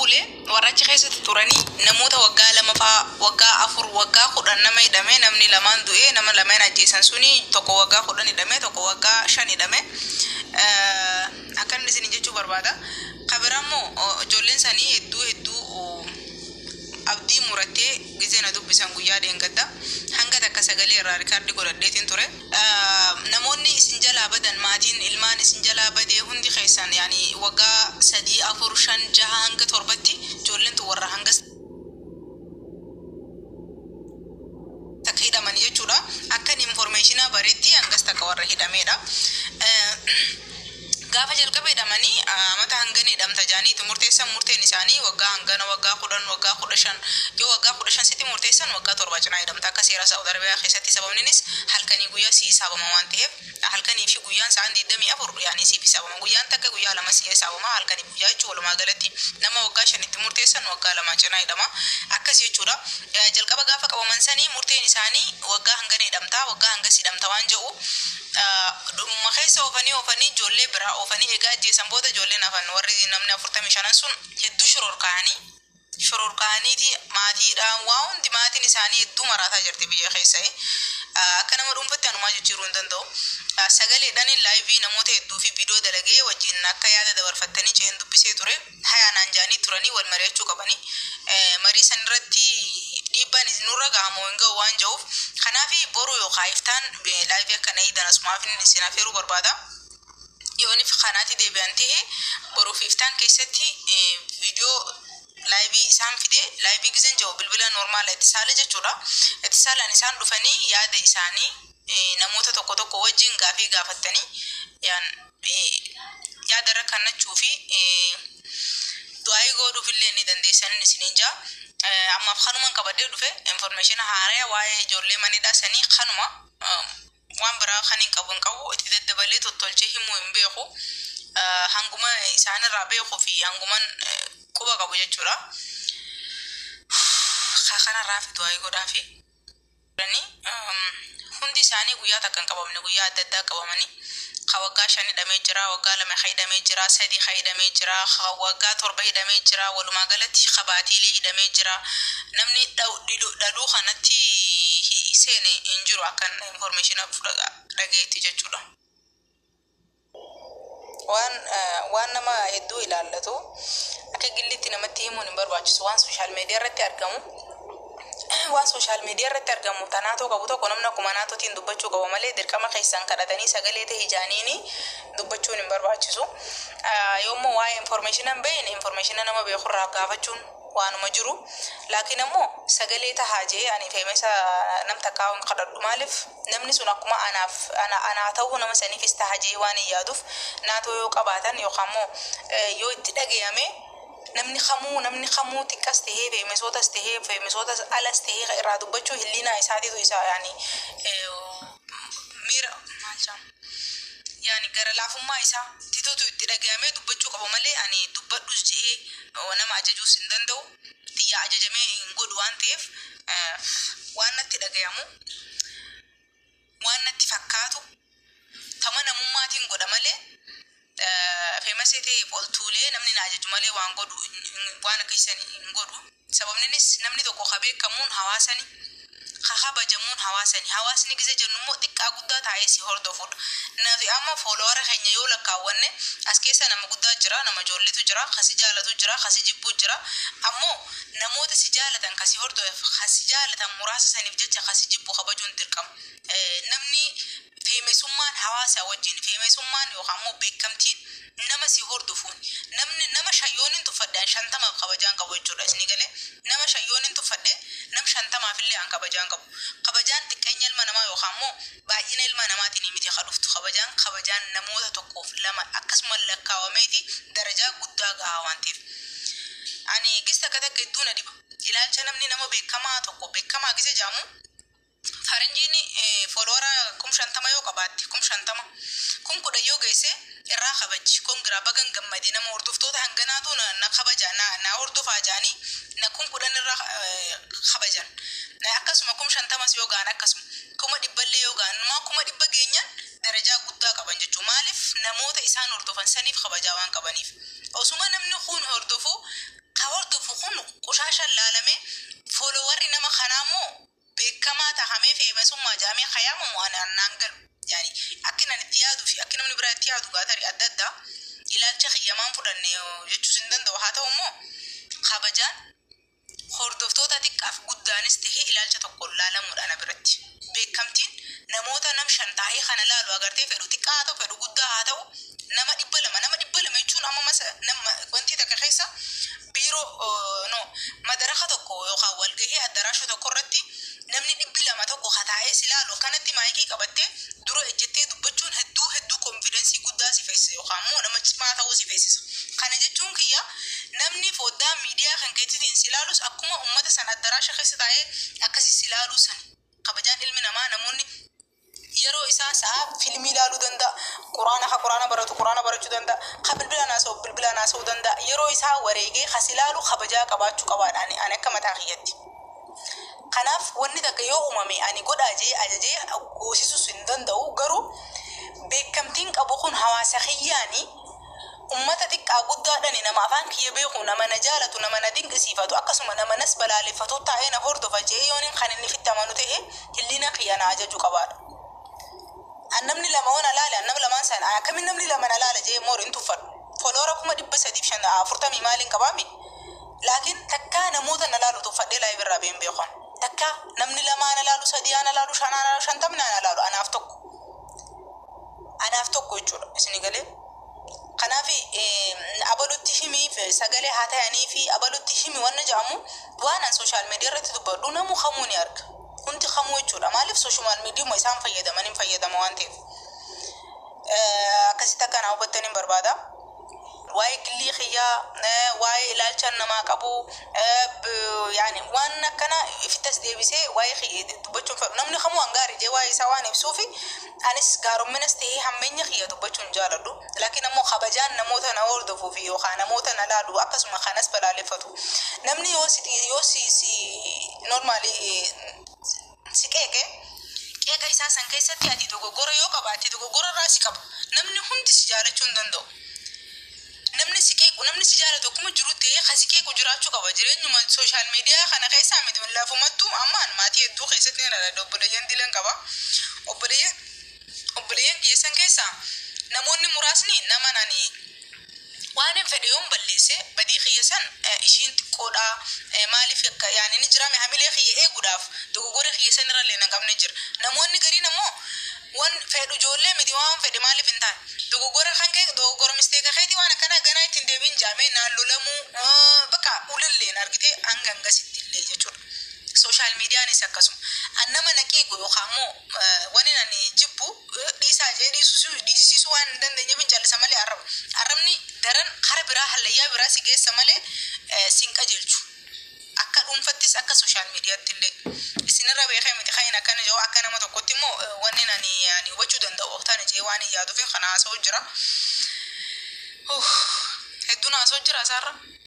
bule warra achi keessatti turanii namoota waggaa 2 faa waggaa 4 waggaa 10 nama hidhame namni lamaan du'e nama lameen ajjeesan suni tokko waggaa 10 hidhame tokko waggaa 5 hidhame akkanan isiniin jechuu barbaada. Ka biraa immoo ijoolleen sanii hedduu hedduu abdii murattee gizee na dubbisan guyyaa dheengadda hanga takka sagalee irraa rikaardi godhadheetiin ture. Namoonni isin jalaa badan maatiin ilmaan isin jalaa badee hundi keessan yaani waggaa 3, 4, 5, 6 hanga 7tti ijoolleen tun warra hangas takka hidhamani jechuudha. Akkan informationa baretti hangas takka warra hidhameedha. Gaafa jalqaba hidhamanii amata hangana hidhamta jaanii itti murteessan murteen isaanii waggaa hangana waggaa 10 waggaa 15 yoo waggaa 15 sitti murteessan waggaa 7 cinaa hidhamta akka seera Saudi Arabiyaa keessatti sababninis halkanii guyyaa si hisaabama waan ta'eef halkanii fi guyyaan sa'aan 24 yaanii siif hisaabama guyyaan takka guyyaa lama si hisaabama halkanii guyyaa jechuun walumaa galatti nama waggaa 5 itti murteessan waggaa 2 cinaa hidhama akkas jechuudha jalqaba gaafa qabaman sanii murteen isaanii waggaa hangana hidhamta waggaa hangas hidhamta waan jedhu Dhumuma keessa oofanii oofanii ijoollee biraa oofanii eega ajjeesan booda ijoolleen hafan warri namni 45n sun hedduu shororkaa'anii shororkaa'aniiti maatiidhaan waa hundi maatiin isaanii hedduu maraataa jirti biyya keessa. Akka nama dhuunfatti anumaa jijjiiruu hin danda'u. Sagaleedhaan laayivii namoota hedduu fi viidiyoo dalagee wajjin akka yaada dabarfattanii jeen dubbisee ture. Hayaa naan ja'anii turanii wal mari'achuu qabani. Marii san irratti dhiibbaan nurra gaha moo hin gahu waan ja'uuf. Kanaafi boru yookaa iftaan live akka na eeydan asumaafin isin afeeruu barbaada. Yoonif kanaati deebi'an tahe boruuf iftaan keessatti video live isaan fide live gizeen ja'u bilbila normaala ittisaala jechuudha. Ittisaalaan isaan dhufanii yaada isaanii namoota tokko tokko wajjin gaafii gaafattanii yaan yaada irra kannachuu fi du'aayii goodhuuf illee ni dandeessanin isiniin jaa. Ammaaf kanuman qabadhee dhufe information haaraya waa'ee ijoollee manidhaa sanii kanuma waan biraa kan hin qabu hin qabu itti daddabalee tottolchee himuu hin beeku hanguma isaanirraa beekuu fi hanguman quba qabu jechuudha. Kanarraa fi du'aayii godhaafi. Jiranii hundi isaanii guyyaa takka hin qabamne guyyaa adda addaa qabamanii ka waggaa 5 hidhamee jira waggaa 2 ka hidhamee jira 3 ka hidhamee jira ka waggaa 7 hidhamee jira walumaa galatti ka baatiilee hidhamee jira namni dhaluu kanatti seene hin jiru akkan information dhagayetti jechuudha. Waan waan nama hedduu ilaallatu akka gilliitti namatti himuun hin barbaachisu. Waan sooshaal miidiyaa irratti argamu waan sooshaal miidiyaa irratti argamu tanaatoo qabu tokko namni akkuma naatootiin dubbachuu qaba malee dirqama keessan kadhatanii sagalee ta'e ijaaniini dubbachuun hin barbaachisu. Yoommoo waa'ee informeeshina hin beekne informeeshina nama beekurraa gaafachuun waanuma jiru. Laakiin ammoo sagalee tahaa jee ani feemesa nam takkaa hin kadhadhu maaliif Namni sun akkuma anaaf ana anaa ta'uu nama saniifis taha je'ee waanin yaaduuf naatoo yoo qabaatan yookaan immoo yoo itti dhagayame namni kamuu namni kamuu xiqqas tahee feemesootas tahee feemesootas alas tahee ka irraa dubbachuu hilliinaa isaatiitu isa yaani miira maal jedhama yaani gara laafummaa isaa tituutu itti dhagayamee dubbachuu qaba malee ani dubbadhus je'ee nama ajajuus hin danda'u tiyyaa ajajamee hin godhu waan ta'eef waan natti dhagayamu waan natti fakkaatu tama namummaatiin godha malee femasee ta'eef ol tuulee namni na ajaju malee waan godhu waan akkasii san hin godhu. Sababninis namni tokko ka beekamuun hawaasani, ka kabajamuun hawaasani. Hawaasni gize jennu immoo xiqqaa guddaa taa'ee si hordofudha. Nuti amma foolowara keenya yoo lakkaawwanne as keessa nama guddaa jira, nama ijoolletu jira, ka si jaalatu jira, ka si jibbuu jira. Ammoo Namoota si jaalatan, ka si hordofef, ka si jaalatan muraasa saniif jecha ka si jibbu kabajuun dirqama. Namni feemesummaan hawaasa wajjin, feemesummaan yookaan immoo beekkamtiin nama si hordofuuni. Namni nama 5 yoonin tuffadhe an 50f kabajaa hin qabu jechuudha. Isinii galee? Nama 5 yoonin tuffadhe nam 50f illee an kabajaa hin qabu. Kabajaan xiqqeenya ilma namaa yookaan immoo baay'ina ilma namaatinii miti ka dhuftu kabajaan, kabajaan namoota tokkoof lama akkasuma lakkaawameeti darajaa guddaa gaha waan ta'eef. Ani gis takka takka hedduu na dhiba. Ilaalcha namni nama beekamaa tokko beekamaa gise jaamu faranjiin followera 50,000 yoo qabaatte 50,000 10,000 yoo geesse irraa kabajji kongiraa bagan gammade nama hordoftoota hanganaatu na, na kabaja na, na hordofaa jaanii na 10,000 irraa kabajan. Akkasuma 50,000s yoo ga'an akkasuma 100,000llee yoo ga'an numaa 100,000 geenyaan darajaa guddaa qaban jechuudha. Maaliif namoota isaan hordofan saniif kabajaa waan qabaniif. Osuma namni kuun hordofu ka Ilaalcha kiyyamaan fudhanne jechuus hin danda'u. Haa ta'u immoo kabajaan hordoftoota xiqqaaf guddaanis tahee ilaalcha tokkoon laalamuudha ana biratti. Beekamtiin namoota nam 5 taa'ee kana laalu agartee, fedhu xiqqaa haa ta'u, fedhu guddaa haa ta'u, nama 200. Nama 200 jechuun amma masa nama wanti takka keessa biiroo, no, madaraka tokko yookaan walgahii addaraasha tokko irratti namni 200 tokko kataa'ee si laalu, akkanatti maayikii qabattee dura ejjettee dubbachuun hedduu hedduu confidence guddaa si feesisa yookaan immoo nama cimaa ta'uu si feesisa. Kana jechuun kiyya, namni foddaa miidiyaa kan keetiitiin si ilaalus akkuma ummata san addaraasha keessa taa'ee akkasii si ilaaluu sani. Kabajaan ilmi namaa, namoonni yeroo isaa sa'a filmii ilaaluu danda'a, quraana ka quraana baratu quraana barachuu danda'a, ka bilbilaan haasa'u bilbilaan haasa'uu danda'a. Yeroo isaa wareegee kas ilaalu kabajaa qabaachuu qabaadha ani akka mataa kiyyatti. Kanaaf wanni takka yoo uumame ani godhaa jee ajajee goosisuus hin danda'u, garuu beekamtiin qabu kun hawaasa kiyyaani, ummata xiqqaa guddaadhani, nama afaan kiyya beeku, nama na jaalatu, nama na dinqisiifatu, akkasuma nama nas balaaleffatu taa'ee na hordofa jee yooniin kan inni fitti amanu ta'e, hillina kiyya na ajaju qabaadha. An namni lama wana laale, an nama lamaan sana akkamiin namni lama na laala jee moor hin tuffadhu. Follower 340,000 maaliin qabaami? Laakiin takkaa namoota na laalu tuffadhee live irraa been beekan. Takkaa namni lamaa na laalu, sadii na laalu, shanaa na laalu, 50 na laalu, anaaf tokko. Anaaf tokko jechuudha, isinii galee. Kanaaf abalutti himii, sagalee haa ta'anii fi abalutti himi wanna jedhamu, waan an social media irratti dubbadhu namu kamuu ni arga. Hundi kamuu jechuudha. Maaliif? Social media isaan fayyadaman hin fayyadama waan ta'eef. Akkasitti akka naa hubattan hin barbaada. Waa'ee gillii kiyyaa, waa'ee ilaalcha namaa qabu, yaani waan akkana ifittas deebisee waa'ee dubbachuun fedhu. Namni kamuu hangaarii jee waa'ee isaa waan ibsuufi, anis gaaromminas ta'ee hammeenya kiyya dubbachuun jaaladhu. Laakiin ammoo kabajaan namoota na hordofuu fi yookaan namoota na laalu, akkasuma kanas balaaleffatu. Namni yoo si normally si qeeqe, qeeqa isaa san keessatti ati dogoggora yoo qabaatte, dogoggora irraa si qaba. Namni hundi si jaalachuu hin danda'u. Namni si qeequ, namni si jaalatu akkuma jiru ta'ee, kan si qeequ jiraachuu qaba. Jireenyuma social media kana keessaa miti, lafumattuu ammaan maatii hedduu keessatti ni dhala. Obboleeyyan dilan qaba. Obboleeyyan kiyya keessaa namoonni muraasni nama nani waan hin fedhe yoon balleesse, badii kiyya san ishiin xiqqoodha, maaliif akka yaani ni jiraame, hamilee kiyya eeguudhaaf dogoggora kiyya san irra illee nan qabne jira. Namoonni gariin ammoo waan fedhu ijoollee miti, waan fedhe maaliif hin taane, dogoggora kan kee, dogoggora mistake keetii, waan akkana ganaa ittiin deebiin jaamee naan lolamuu, bakka ulalleen argitee hanga hangasitti illee jechuudha. Social mediaanis akkasuma. An nama na qeequ yookaan immoo wani ani jibbu dhiisaa jee dhiisisuu waan hin dandeenyeef hin callisa malee arraba. Arrabni daran kara biraa, hallayyaa biraa si geessa malee sin qajeelchu. Akka dhuunfattis akka social mediatti illee. Isinirra beekee miti kan akkana jiru, akka nama tokkotti immoo wanni ani hubachuu danda'u waqtaan jee waan hin yaaduuf kana haasa'u jira. Hedduun haasa'u jira isaarra.